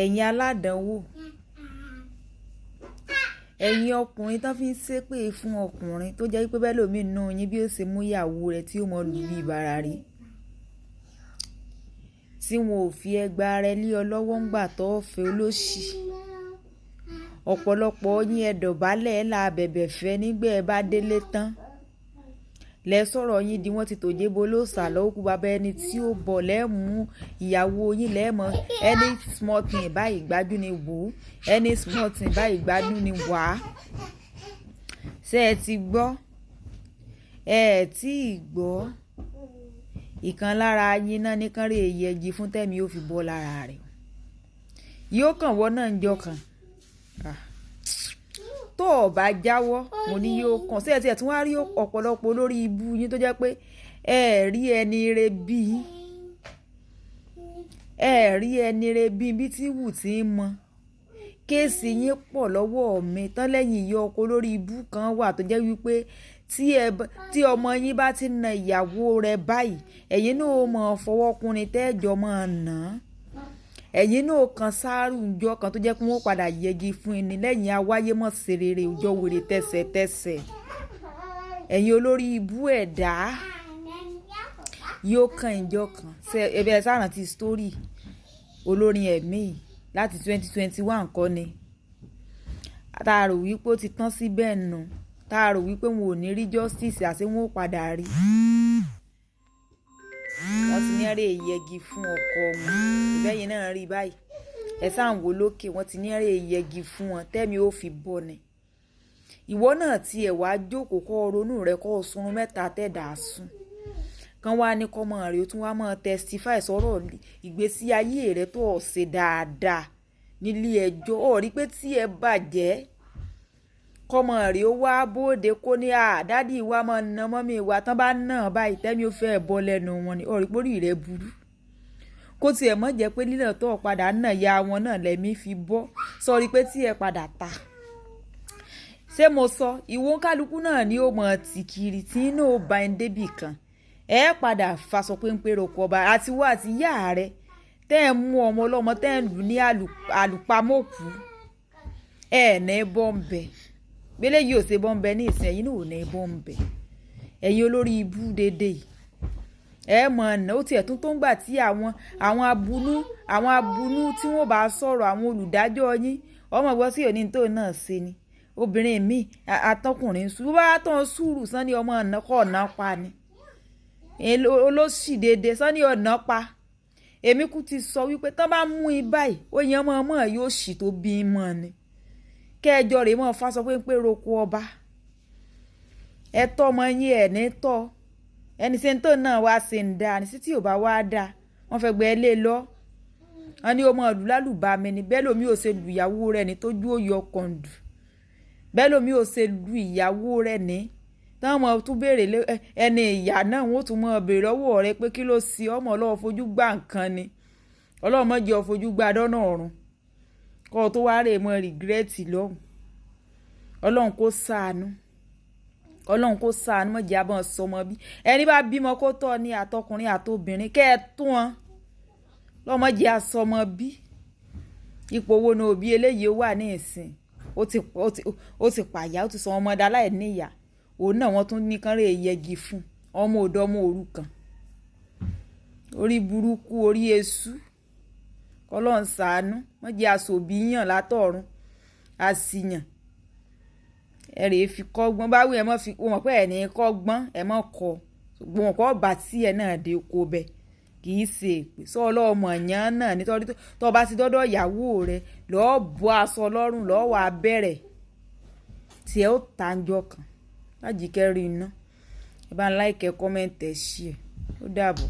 Ẹ̀yin aládánwò, ẹ̀yin ọkùnrin tó fi ń ṣépè fún ọkùnrin tó jẹ́ wípé bẹ́ẹ̀ lómi nínú yín bí ó ṣe mú ìyàwó rẹ̀ tí ó mọ lù bí ìbára rí, tí wọn ò fi ẹgba rẹ lé ọ lọ́wọ́ ńgbà tó fẹ́ olóṣì. Ọ̀pọ̀lọpọ̀ yín ẹ dọ̀bálẹ̀ ẹ la bẹ̀bẹ̀ fẹ́ nígbà ẹ bá délé tán. Lẹ sọ̀rọ̀ yín di wọ́n ti tòjé bo ló sà lọ́wọ́ kú bàbá ẹni tí ó bọ̀ lẹ́mú ìyàwó yín lẹ́mọ. Any small thing báyìí gbájú ni wò ó, any small thing báyìí gbájú ni wà á. Ṣé ẹ ti gbọ́? Ẹ ẹ̀ tí ì gbọ́. Ìkan lára yín náà ní kán rè yẹgi fún tẹ́mi ó fi bọ́ lára rẹ̀. Yóò kàn wọ́n náà ń jọ kan. Tó o bá jáwọ́, mo ní yóò kàn. Ṣé ẹ ti ẹ̀ tún wá rí ọ̀pọ̀lọpọ̀ olórí ibú yín tó jẹ́ pé ẹ rí ẹni re bí? Ẹ rí ẹni re bí bí tí wù tí ń mọ. Case yín pọ̀ lọ́wọ́ mi tán lẹ́yìn ìyá ọkọ olórí ibú kan wà tó jẹ́ wípé tí ọmọ yín bá ti na ìyàwó rẹ̀ báyìí, ẹ̀yin náà ó mọ̀ fọwọ́kùnrin tẹ́jọ máa nà án. Ẹ̀yin náà kan sáárù ńjọ́ kan tó jẹ́ pé wọ́n padà yẹgi fún ẹni lẹ́yìn awáyé mọ̀ ṣe rere ọjọ́ wèrè tẹ́sẹ̀tẹ́sẹ̀. Ẹ̀yin olórí ibú ẹ̀dá yóò kan ìjọ kan. Ṣé ẹ bẹ sá rántí story olórin ẹ̀mí láti 2021 kọ́ ni? Táa rò wípé ó ti tán síbẹ̀ nù. Táa rò wípé wọn ò ní rí justice àṣé wọn ó padà rí. Wọ́n ti ní ẹ̀rẹ̀ yẹgi fún ọkọ wọn. Ìbẹ́yìn náà rí báyìí. Ẹ sáà ń wò lókè, wọ́n ti ní ẹ̀rẹ̀ yẹgi fún wọn tẹ́mi ó fi bọ́ ni. Ìwọ náà tí ẹ wá jókòó kó ronú rẹ kó sunrun mẹ́ta tẹ̀dá sùn. Kan wá ní kọ́mọ rẹ ó tún wá máa testify sọ̀rọ̀ ìgbésí ayé rẹ tó ò ṣe dáadáa nílé ẹjọ́. Ó rí pé tí ẹ bàjẹ́, kọ́mọ rẹ ó wá bóde kó ní à, daddy wa máa na mummy wa tán bá nà báyìí tẹ́mi ó fẹ́ bọ́ lẹ́nu wọn ni. Ó rí pé orí rẹ burú. Kó tí ẹ mọ̀ jẹ́ pé lílọ tó padà nà ya wọn náà lẹ́mí fi bọ́. Sọ rí pé tí ẹ padà ta. Ṣé mo sọ? Ìwọ kálukú náà ni ó mọ̀ tìkìrì tí inú ó bá ẹ débì kan. Ẹ padà fasọ péńpé roko ọba àti wá àti ìyá rẹ tẹ́ ẹ mú ọmọ ọlọ́mọ tẹ́ ẹ lù ní àlùpàmọ́kù. Ẹ ní bọ́m̀bẹ̀. Gbélé yìí ò ṣe bọ́m̀bẹ̀ ní ìsìn, ẹ̀yin náà ò ní bọ́m̀bẹ̀. Ẹ̀yin olórí ibú dédé yìí. Ẹ mọ̀ ọ̀nà ó tiẹ̀ tún tó ń gbà tí àwọn abunú tí wọ́n bá sọ̀rọ̀ àwọn olùdájọ́ yín. Ọmọ gbọ́ sí òní tó náà ṣe ni. Obìnrin mi atọ́kùnrin sùúrù bá tán sùúrù sán ní ọmọ ọ̀nà kọ́ ọ̀nà pa ni. Olóṣì dédé sán ní ọ̀nà pa. Èmi kú ti sọ wípé tán bá mú i báyìí, ó yan ọmọ ọmọ yóò ṣì tó bí mọ́ ni. Kẹ́ẹ̀jọ rè mọ́ fásọ pé ń pé roko ọba. Ẹ tọ́ ọmọ yín ẹ̀ ní tọ́. Ẹni ṣe ń tó náà wá ṣe ń dá ní sí tí ò bá wá dá. Wọ́n fẹ́ gbé ẹ lé lọ. Wọ́n ní ó mọ̀ lù lálùbami ni. Bẹ́ẹ̀ lómi ò ṣe lu ìyàwó rẹ̀ ní tójú ó yọ kọ̀ǹdù. Bẹ́ẹ̀ lómi ò ṣe lu ìyàwó rẹ̀ ní. Táwọn ọmọ tún béèrè lé ẹni ìyá náà wọ́n tún mọ̀ béèrè lọ́wọ́ rẹ pé kí ló ṣe ọmọ ọlọ́wọ́ fojú gbá nǹkan ni. Ọlọ́run má jẹ́ ó fojú gbá dọ́nà ọ̀run. Kó tó wá rè mọ́ regret lọ́hùn. Ọlọ́run kó ṣàánú. Ọlọ́run kó ṣàánú má jẹ́ abọ́n sọmọ bí. Ẹni bá bímọ kó tọ́ ní àtọkùnrin àtobìnrin kẹ́ ẹ tún wọn. Lọ́mọ jẹ́ asọmọ bí. Ipò wo ni òbí eléyìí wà ní ìsìn? Ó ti pàyà, ó ti sọ ọmọ dá láì ní ìyá. Òun náà wọ́n tún ní kán rè yẹgi fún ọmọ ọ̀dọ̀ ọmọ òrukàn. Orí burúkú, orí eṣú. Kọ́lọ́run ṣàánú. Má jẹ́ aṣòbí yàn látọ̀run. Àṣìyàn. Ẹ rè fi kọ́gbọ́n. Bá wí ẹ mọ́ fi, o mọ̀ pé ẹ ní kọ́gbọ́n, ẹ mọ́ kọ. Ṣùgbọ́n kọ́ bá tí ẹ náà dé kó bẹ. Kì í ṣe èpè. Sọ ọlọ́mọ yàn náà nítorí tó bá ti dọ́dọ̀ ìyàwó rẹ, lọ́ọ́ bọ́ aṣọ lọ́rùn, lọ́ọ́ wá bẹ̀rẹ̀. Tí ẹ ó ta ń jọ kan. Lájíkẹ́ rí iná. Ẹ bá ń like, comment, ẹ share. Ó dàbọ̀.